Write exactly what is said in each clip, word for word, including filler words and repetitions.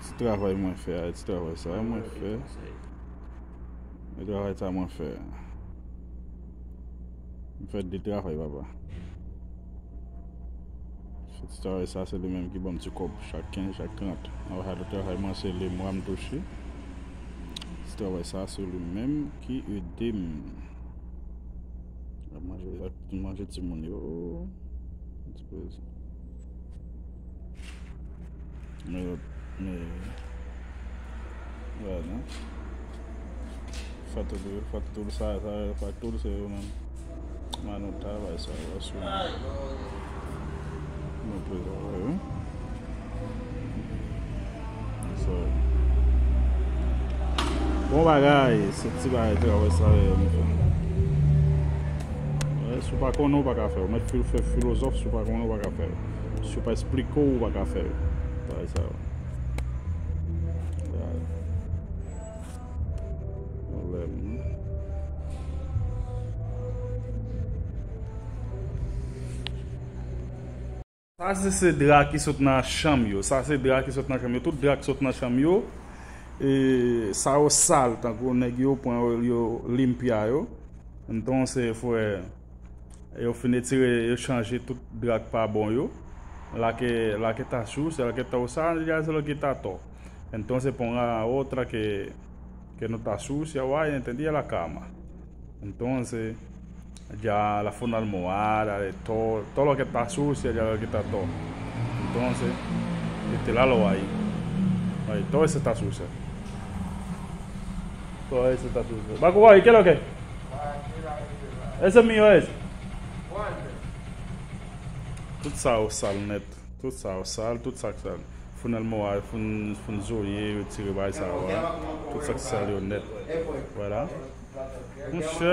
Ti travay mwen fè a, ti travay sa a mwen fè. E travay sa a mwen fè a. M fè de travay, papa. Se ti travay sa a, se li menm ki ban m ti kòb chak kenz, chak trant. Anba sa, lòt travay mwen, se lemwa m touche. Ti travay sa a, se li menm ki ede m. Ap manje, ap manje timoun yo. Ti pòz. Men, men, wè, non. Fè tout, fè tout sa, sa, fè tout se yo menm. Manota, bay sa, yo, sou. Mwen prezan, wè, wi. So, bon bagay, se ti bagay travay sa yo, nou fè. Wè, si w pa konnen, w pa ka fè. Ou mèt fil-, fè filozòf, si w pa konnen, w pa ka fè. Si w pa eksplike w, ou pa ka fè. Bagay sa yo. Bagay. Pwoblèm. Sa se, se dra ki sot nan chanm yo. Sa se dra ki sot nan chanm yo. Tout dra ki sot nan chanm yo, e, sa yo sal, tankou nèg yo pran yo, yo limpia yo. Entonces, frè, yo fin etire, yo chanje tout dra k pa bon yo. La que, la que está sucia, la que está usada, ya es lo que está todo. Entonces, ponga otra que, que no está sucia, vaya, entendí, a la cama. Entonces, ya la funda almohada, de todo, todo lo que está sucia, ya lo que está todo. Entonces, este lalo ahí. Ahí, todo eso está sucio. Todo eso está sucio. Bakuba, ¿y qué es lo que? Ese es mío, ese. Tout sa yo sal nèt. Tout sa yo sal, tout sa k sal. Funda almohada, funda, funda zorye, yo tire bay sa yo a. Tout sa k sal yo nèt. Voilà. Monchè,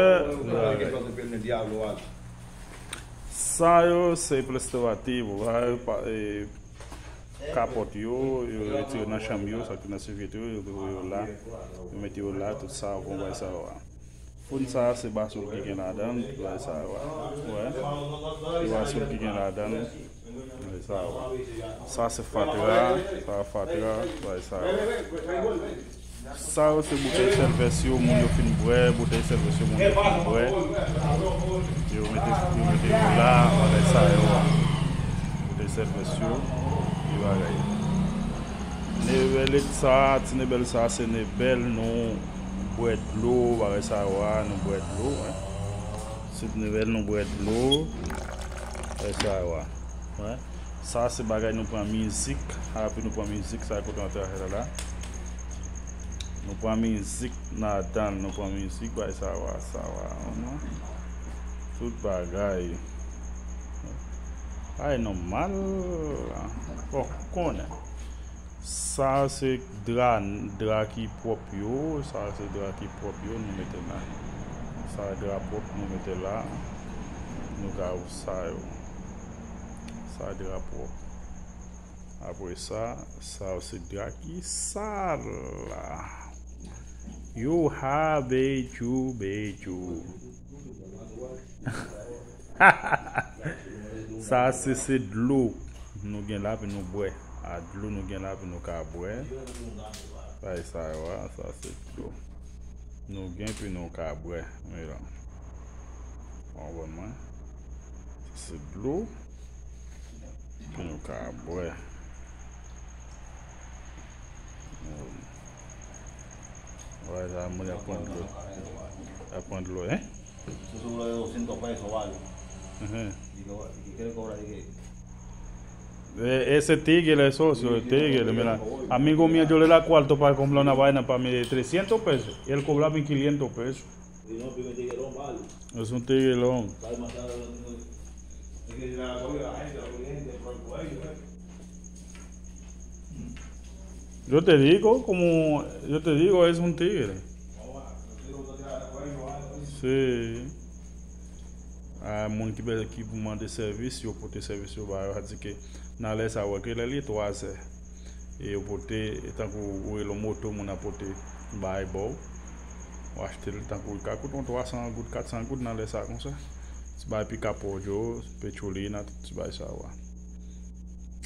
sa yo se preservatif, e, kapòt yo, yo retire nan chanm yo, sa ki nan sivit yo, yo voye yo la, yo mete yo la, tout sa, bon bay sa yo a. Foun sa a se basoul ki gen ladan l, bay sa yo a. Wè. Se basoul ki gen ladan l. Sa, sa se fatra, sa fatra, bay sa. Sa yo se boutèy sèlvès yo, moun yo fin bwè, boutèy sèlvès yo, moun yo fin bwè. Yo mete, yo mete yo la, bagay sa yo a. Boutèy sèlvès yo, e bagay. Nebèl sa, ti nebèl sa, se nebèl nou bwè dlo, bagay sa yo a, nou bwè dlo, wi. Se ti nebèl nou bwè dlo, bagay sa yo a. Wi. Sa se bagay nou pran mizik, api nou pran mizik, sa kote antre la la. Nou pran mizik ladan l, nou pran mizik, bay sa va, sa va, non? Tout bagay. Ay, nòmal. Bon, konnen. Sa se dra, dra ki pwòp yo, sa se dra ki pwòp yo, nou mete la. Sa dra pwòp, nou mete la. Nou ka ouvri sa yo. Sa dra pwòp. Apre sa, sa yo se dra ki sal. Yo ha bejou, bejou. Sa se, se dlo nou gen la pou nou bwè. A dlo nou gen la pou nou ka bwè. Sa e sa yo a, sa se dlo. Nou gen pou nou ka bwè. Wi la. Konprann mwen? Se dlo pou nou ka bwè. Wè, sa moun ap pran dlo. Ap pran dlo, hein? Mhm. E, ese tigre, eso, eso tigre, mira. Amigo mío, yo le da cuarto para comprar una vaina para mí de trescientos pesos. Y él cobra mil quinientos pesos. Es un tiguerón. Yo te digo, como yo te digo, es un tigre. Sí. A moun ki, ki pou mande sèvis, yo pote sèvis yo ba yo, sa di ke nan lè sa, wè ke lè li twazè. E yo pote, e tankou ou rele yon moto, moun ap pote bagay ba w. Ou achte l, tankou li ka koute yon twa san goud, kat san goud nan lè sa konsa. Ti bagay pika pòdyo, petcholina, tout ti bagay sa yo a.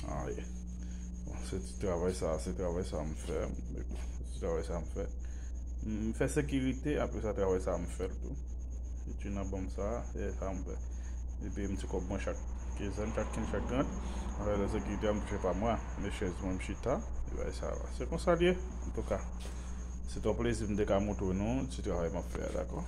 Ah, yeah. Bon, Se ti travay sa, se travay sa m fè. Se ti travay sa m fè. M fè sekirite, apre sa travay sa m fè l tou. Se ti nan banm sa, se sa m fè. Epi m ti kòb mwen chak kenzen, chak kenz, chak trant. Mwen fè nan sekirite, m touche pa mwa. Men chèz mwen, m chita. E bagay sa va. Se konsa l ye, antouka. Se te yon plezi m te ka montre nou ti travay m ap fè a, dakò?